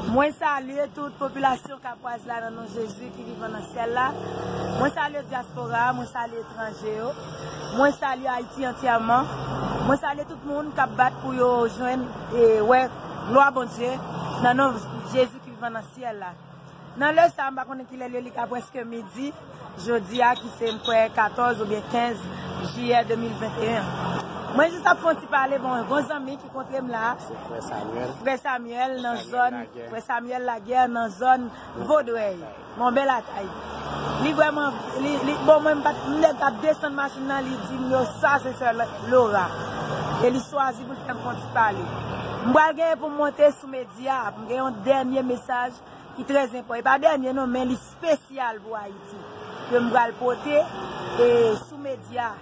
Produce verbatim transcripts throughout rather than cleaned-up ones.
Mwen salye tout popilasyon Kapwaz la nan non Jezi ki vivan nan syèl la. Mwen salye dyaspora a, mwen salye etranje yo. Mwen salye Ayiti antyèman. Mwen salye tout moun k ap bat pou yo jwenn e wè glwa Bondye nan non Jezi ki vivan nan syèl la. Nan lè sa a, m pa konnen kilè l ye, li ka prèske midi. Jodi a, ki se, m kwè, katòz oubyen kenz jiyè de mil venteyen. Mwen jis ap fè yon ti pale, bon, yon zanmi ki kontre m la. Se frè Samuel. Frè Samuel nan zòn, frè Samuel Laguerre nan zòn Vodrèy. Bon, bèl atay. Li vrèman, li, li, bon, mwen, m pa t, m nèk ap desann machin nan, li di m yo, sa se sè Laura. E li chwazi pou l fè m fè yon ti pale. M pral genyen pou m monte sou medya, pou m gen yon dènye mesaj ki trè enpòtan. E pa dènye non, men li espesyal pou Ayiti. Ke m pral pote e sou medya.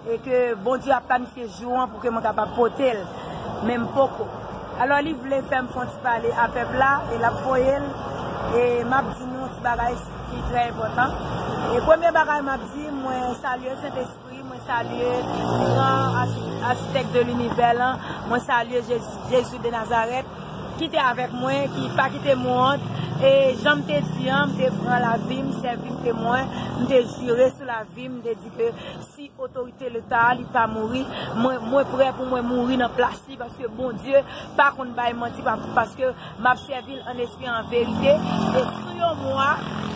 E ke Bondye ap planifye jou an pou ke mwen kapab pote l. Men m poko. Alò, li vle fè m fè yon ti pale a pèp la, e l ap voye l. E m ap di nou yon ti bagay ki trè enpòtan. E premye bagay m ap di, mwen salye Sentespri, mwen salye gran achi-, achitèk de linivè lan, mwen salye Jezi, Jezi de Nazarèt, ki te avèk mwen, ki pa kite m wont. E jan m te di an, m te pran lavi m, sèvi m temwen, m te jire sou lavi m, m te di ke si otorite leta a, li ta mouri, mwen, mwen prè pou mwen mouri nan plas li, paske Bondye pa konn bay manti, pa, paske m ap sèvi l an espri, an verite. E sou yon mwa,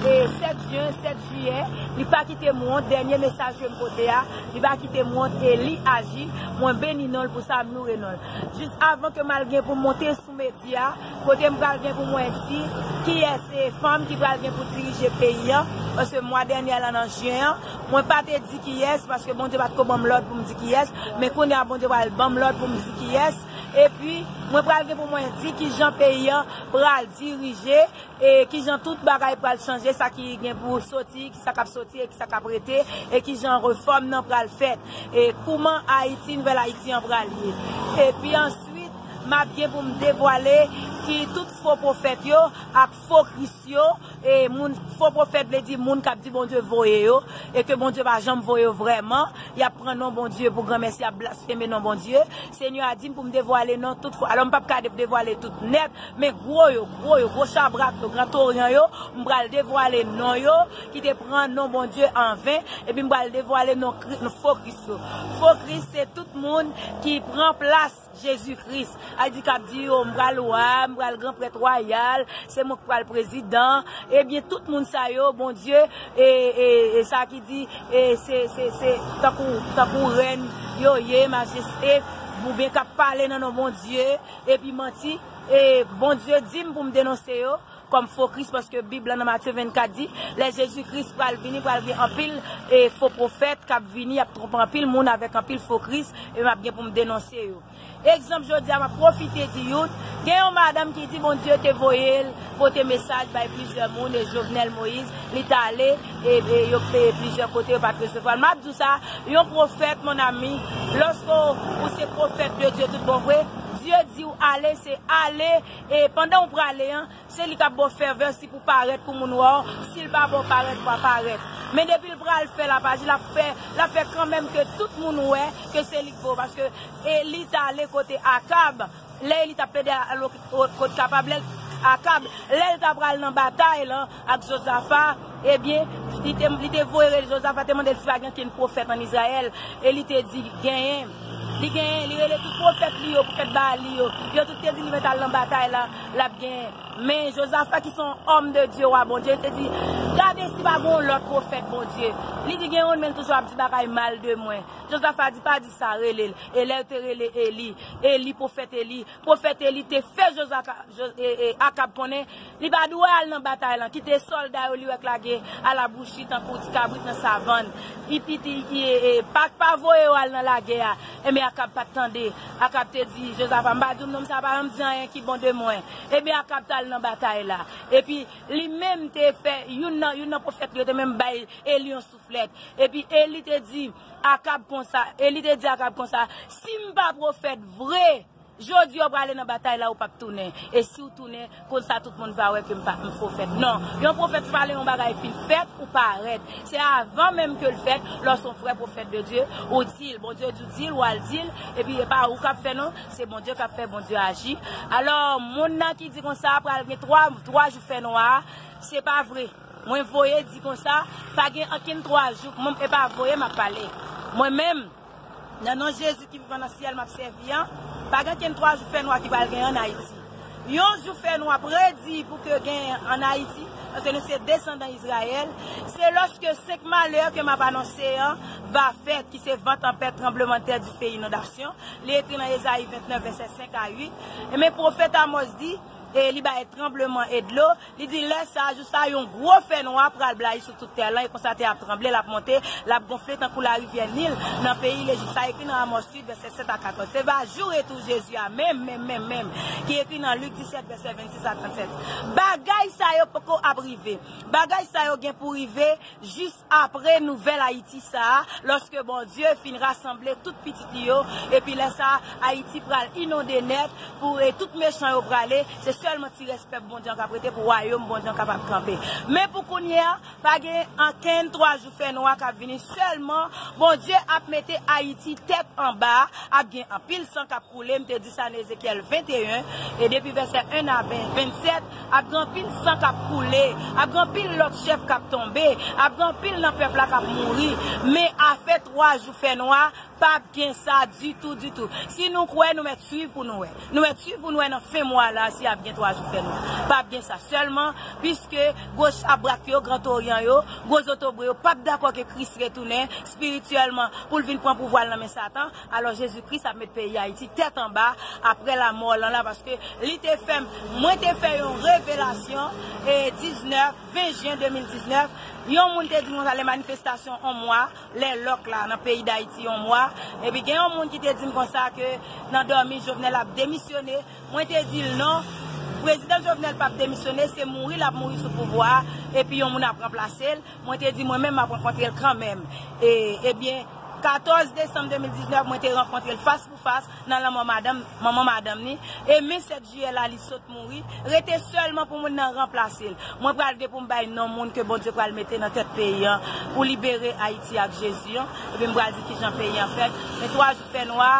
e sèt jen, sèt jiyè, li pa kite m wont, dènye mesaj ke m pote a, li pa kite m wont, e li aji, mwen beni non l pou sa, m loure non l. Jis avan ke m al gen pou m monte sou medya, kote m pral gen pou mwen di kiyès se fanm ki pral gen pou dirije peyi an, paske mwa dènye la nan jen an, mwen pa te di kiyès, paske Bondye pa t ko ban m lòd pou m di kiyès, men kounye a Bondye pral ban m lòd pou m di kiyès, epi mwen pral gen pou mwen di kijan peyi an pral dirije, e kijan tout bagay pral chanje, sa ki gen pou soti, ki sa k ap soti e ki sa k ap rete, e kijan refòm nan pral fèt, e kouman Ayiti, nouvèl Ayiti an pral ye. Epi answit, m ap gen pou m devwale ki tout fo pwofèt yo ak fo Kris yo, e moun, fo pwofèt vle di moun k ap di Bondye voye yo, e ke Bondye pa janm voye yo vrèman, y ap pran non Bondye pou granmèsi, y ap blasfeme non Bondye. Senyè a di m pou m devwale non tout fo. Alò, m p ap ka de-, devwale tout nèt, men gwo yo, gwo yo, gwo chabrak yo, gran toryan yo, m pral devwale non yo, ki te pran non Bondye an ven, epi m pral devwale non Kri-, non fo Kris yo. Fo Kris se tout moun ki pran plas Jezi Kris. A di k ap di yo, m pral wa, m pral gran prèt wayal, se mwen k pral prezidan. Ebyen, tout moun sa yo, Bondye, e, e, e sa ki di, e se, se, se tankou, tankou rèn yo ye, majeste, oubyen k ap pale nan non Bondye, epi manti. E Bondye di m pou m denonse yo kòm fo Kris, paske Bib la nan Matye vennkat di, lè Jezi Kris pral vini, pral gen anpil, e, fo pwofèt k ap vini, y ap twonpe anpil moun avèk anpil fo Kris, e m ap gen pou m denonse yo. Egzanp, jodi a, m ap pwofite di youn, gen yon madanm ki di Bondye te voye l pote mesaj bay plizyè moun, e Jovenel Moïse, li t ale, e, e yo, e plizyè kote, yo pa t resevwa l. M ap di w sa, yon pwofèt, mon ami, lòske w, ou se pwofèt de Dye tout bon vre, Dye di w ale, se ale, e pandan w prale an, se li k ap ba w fèvè si pou parèt pou moun wè w, si l pa ba w parèt, w pa parèt. Men depi l pral fè l, l ap aji, l ap fè, l ap fè kanmenm ke tout moun wè ke se li k vo, paske Eli t ale kote Akab, lè Eli t ap plede al kot kapab, lè l, Akab, lè l t ap pral nan batay lan ak Jozafa, ebyen, li te, li te voye rele Jozafa, te mande l si pa gen okenn pwofèt ann Izrayèl, e li te di, genyen. Li genyen, li rele tout pwofèt li yo, pwofèt Baal li yo. Yo tout te di li mèt al nan batay la, l ap genyen. Men Jozafa ki se yon òm de Dye, wa Bondye, te di, gade si pa gen yon lòt pwofèt Bondye. Li di gen youn, men l toujou ap di bagay mal de mwen. Jozafa di, pa di sa, rele l. E lè yo te rele Eli, Eli, pwofèt Eli, pwofèt Eli te fè Jozafa, Jo-, e, e, Akab konnen li pa dwe al nan batay lan, kite sòlda yo li wè k lage alabouchi tankou ti kabrit nan savann. Li piti, e, e, pa, pa voye yo al nan lagè a. Enben, Akab pa t tande. Akab te di Jozafa, m pa di w nonm sa pa janm di anyen ki bon de mwen. Ebyen, Akab t al nan batay la. Epi, li menm te fè, youn nan, youn nan pwofèt li yo te menm bay Eli yon souflèt. Epi, Eli te di Akab konsa, Eli te di Akab konsa, si m pa pwofèt vre, Jodi a w prale nan batay la, ou p ap tounen. E si w tounen, konsa tout moun va wè ke m pa m pwofèt. Non, yon pwofèt se pa lè yon bagay fin fèt ou parèt. Se avan menm ke l fèt, lè w se yon vrè pwofèt de Dye, ou di l, Bondye di w di l, w al di l, epi e pa ou k ap fè non, se Bondye k ap fè, Bondye aji. Alò, moun nan ki di konsa pral gen twa, twa jou fè nwa, se pa vre. Mwen voye di konsa, pa gen ankenn twa jou, mwen, e pa voye m ap pale. Mwen menm, nan non Jezi ki vivan nan syèl m ap sèvi an, pa gen ankenn twa jou fè nwa ki pral gen ann Ayiti. Yon jou fè nwa predi pou ke gen ann Ayiti, paske nou se desandan Izrayèl, se lòske senk malè ke m ap anonse an va fèt, ki se van tanpèt, tranblemanntè, dife, inondasyon. Li ekri nan Ezayi vennèf, vèsè senk a uit. Ebyen, pwofèt Amòs di, e li bay tranbleman e dlo, li di, lè sa a, jou sa a, yon gwo fè nwa pral blayi sou tout tè lan, e konsa tè a ap tranble, l ap monte, l ap gonfle tankou larivyè Nil nan peyi Lejip. Sa ekri nan Amòs uit, vèsè sèt a katòz. Se va jou retou Jezi a, menm, menm, menm, menm, ki ekri nan Lik disèt, vèsè vennsis a trannsèt. Bagay sa yo poko ap rive. Bagay sa yo gen pou rive jis apre nouvèl Ayiti sa a, lòske Bondye fin rasanble tout pitit li yo, epi lè sa a, Ayiti pral inonde nèt, pou, e tout mechan yo prale, se sèlman ti rès pèp Bondye an k ap rete pou wayòm Bondye an kapab kanpe. Men pou kounye a, pa gen ankenn twa jou fè nwa k ap vini, sèlman Bondye ap mete Ayiti tèt anba, ap gen anpil san k ap koule, m te di sa nan Ezekyèl venteyen, e depi vèsè en a ven, vennsèt, ap gen anpil san k ap koule, ap gen anpil lòt chèf k ap tonbe, ap gen anpil nan pèp la k ap mouri, men afè twa jou fè nwa, p ap gen sa ditou, ditou. Si nou kwè, nou mèt swiv pou nou wè. Nou mèt swiv pou nou wè nan fen mwa la si ap gen twa jou fè nwa. P ap gen sa sèlman, piske gwo chabrak yo, Gran Toryan yo, gwo zotobre yo, p ap dakò ke Kris retounen espirityèlman pou l vin pran pouvwa l nan men Satan. Alò, Jezi Kris ap met peyi Ayiti tèt anba apre lanmò l lan la, paske li te fè m, mwen te fè yon revelasyon, e diznèf, ven jen de mil diznèf, yon moun te di m konsa, lè manifestasyon yon mwa, lè lòk la nan peyi Dayiti yon mwa, epi gen yon moun ki te di m konsa ke nan dòmi Jovenel ap demisyone, mwen te di l non, prezidan Jovenel p ap demisyone, se mouri l ap mouri sou pouvwa a, epi yon moun ap ranplase l. Mwen te di mwen menm m ap rankontre l kanmenm. E, ebyen, katòz desanm de mil diznèf, mwen te rankontre l fas pou fas nan lanmò madanm, manman madanm ni. E men sèt jiyè la, li sot mouri. Rete sèlman pou moun nan ranplase l. Mwen pral gen pou m bay non moun ke Bondye pral mete nan tèt peyi an pou libere Ayiti ak Jezi an. Epi m pral di kijan peyi an fèt. Men twa jou fè nwa,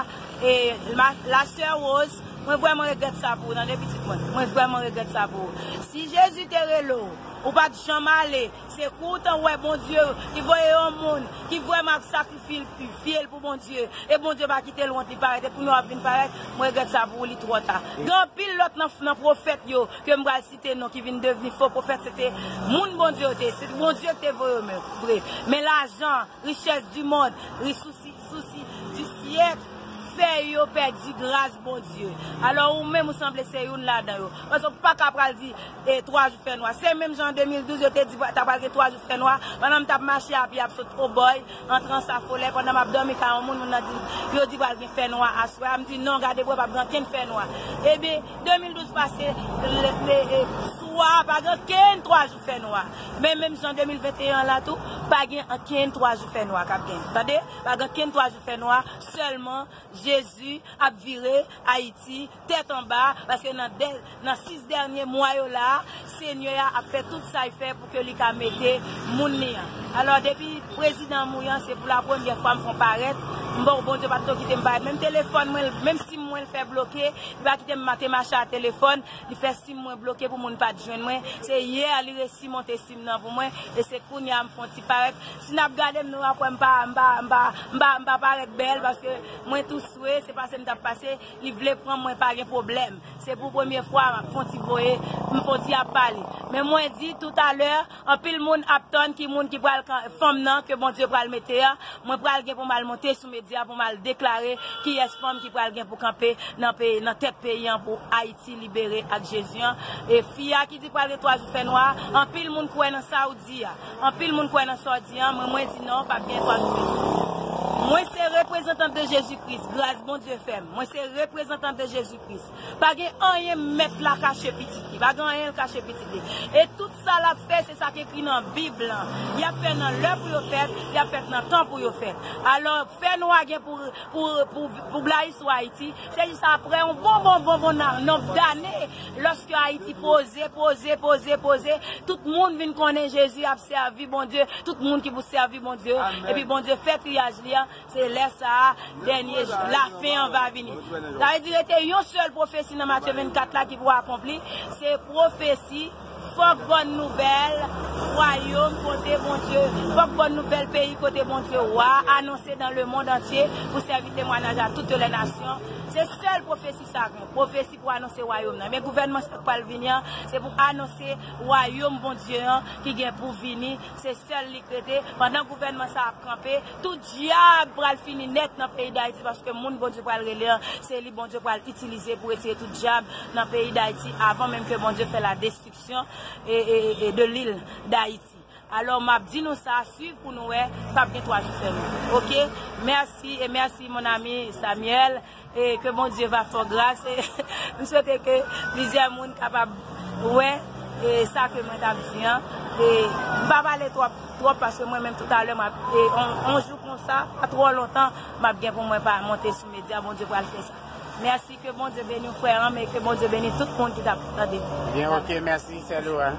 e ma, la sè Rose, mwen vrèman regrèt sa pou ou, tande pitit mwen. Mwen vrèman regrèt sa pou ou. Si Jezi te rele w, ou pa t janm ale, se kou w t an wè Bondye ki voye yon moun ki vrèman ap sakrifye l, fye l pou Bondye. E Bondye pa kite l wont, li parèt. E kounye a w ap vin parèt, mwen regrèt sa pou ou, li twò ta. Gen anpil lòt nan, nan pwofèt yo ke m pral site non ki vin devni fo pwofèt, se te moun Bondye yo te ye. Se Bondye ki te voye yo men, vre. Men lajan, richès di mond, ri sousi, sousi di syèk, fè yo pèdi gras Bondye. Alò, ou menm, ou sanble se youn ladan yo. Paske w pa ka pral di, e twa jou fè nwa. Se menm jan an de mil douz, yo te di ta pral gen twa jou fè nwa. Pandan m t ap mache a pye ap sot Obòy, antre Ansafolè, pandan m ap dòmi kay yon moun, moun nan di, yo di pral gen fè nwa aswè a. M di, non, gade bò, p ap gen ankenn fè nwa. Ebyen, de mil douz pase, le, le, e, swa, pa gen ankenn twa jou fè nwa. Men menm jan de mil venteyen an la tou, pa gen ankenn twa jou fè nwa k ap gen. Tande? Pa gen ankenn twa jou fè nwa, sèlman Jezi ap vire Ayiti tèt anba, paske nan dè, nan sis dènye mwa yo la a, Senyè a ap fè tout sa l fè pou ke li ka mete moun li an. Alò, depi prezidan an mouri an, se pou la premyè fwa m fè yon parèt. M bon, Bondye pa t tou kite m parèt. Menm telefòn mwen, menm sim mwen l fè bloke, li pa kite m ma-, te mache a telefòn, li fè sim mwen bloke pou moun pa t jwenn mwen. Se yè li resi monte sim nan pou mwen, e se kounye a m fè yon ti parèt. Si n ap gade m, nou ap wè m pa, m pa, m pa, m pa, m pa parèt bèl, paske mwen tou swe, se pase m t ap pase, li vle pran mwen, pa gen pwoblèm. Se pou premye fwa m ap fè yon ti voye, m fè yon ti ap pale. Men mwen di toutalè, anpil moun ap tann ki moun ki pral kan-, fanm nan ke Bondye pral mete a. Mwen pral gen pou m al monte sou medya pou m al deklare kiyès fanm ki pral gen pou kanpe nan peyi, nan tèt peyi an pou Ayiti libere ak Jezi an. E fi a ki di pral gen twa jou fè nwa, anpil moun kwè nan sa w di a. Anpil moun kwè nan sa w di a, mwen, mwen di non, p ap gen twa jou fè nwa. Mwen se reprezantant de Jezi Kris. Gras Bondye fè m. Mwen se reprezantant de Jezi Kris. Pa gen anyen mèt la kache pitit li. Pa gen anyen l kache pitit li. E tout sa l ap fè, se sa k ekri nan Bib lan. Y ap fè nan lè pou yo fèt, y ap fèt nan tan pou yo fèt. Alò, fè nwa gen pou, pou, pou, pou blayi sou Ayiti. Se jis apre yon bon, bon, bon, bon nan, nonb dane, lòske Ayiti poze, poze, poze, poze, tout moun vin konnen Jezi ap sèvi Bondye, tout moun ki pou sèvi Bondye, epi Bondye fè triyaj li an, se lè sa a, dènye lafen an va vini. Sa vle di, rete yon sèl pwofesi nan Matye vennkat la ki pou akonpli, se pwofesi, fòk bòn nouvèl wayòm kote Bondye, fòk bòn nouvèl peyi kote Bondye wa anonse dans le monde entier pou sèvi temwayaj a toutes les nations. Se sèl pwofesi sa gen, pwofesi pou anonse wayòm nan. Men gouvènman sa k pral vini an, se pou anonse wayòm Bondye an ki gen pou vini. Se sèl li k rete. Pandan gouvènman sa ap kanpe, tout dyab pral fini nèt nan peyi Dayiti, paske moun Bondye pral rele an, se li Bondye pral itilize pou retire tout dyab nan peyi Dayiti avan menm ke Bondye fè la destriksyon e, e, e de lil Dayiti. Alò, m ap di nou sa, swiv pou nou wè, p ap gen twa jou fèmen. Oke? Mèsi e mèsi, mon ami Samuel. E ke Bondye va fè w gras. E m swete ke plizyè moun kapab wè e sa ke mwen t ap di an. E m pa pale twòp, twòp, paske mwen menm toutalè, m ap, e on, on jou konsa, pa twò lontan, m ap gen pou mwen pa monte sou medya. Bondye pral fè sa. Mèsi, ke Bondye beni w, frè an m, e ke Bondye beni tout moun ki t ap tande. Byen, oke, mèsi, sè Laura.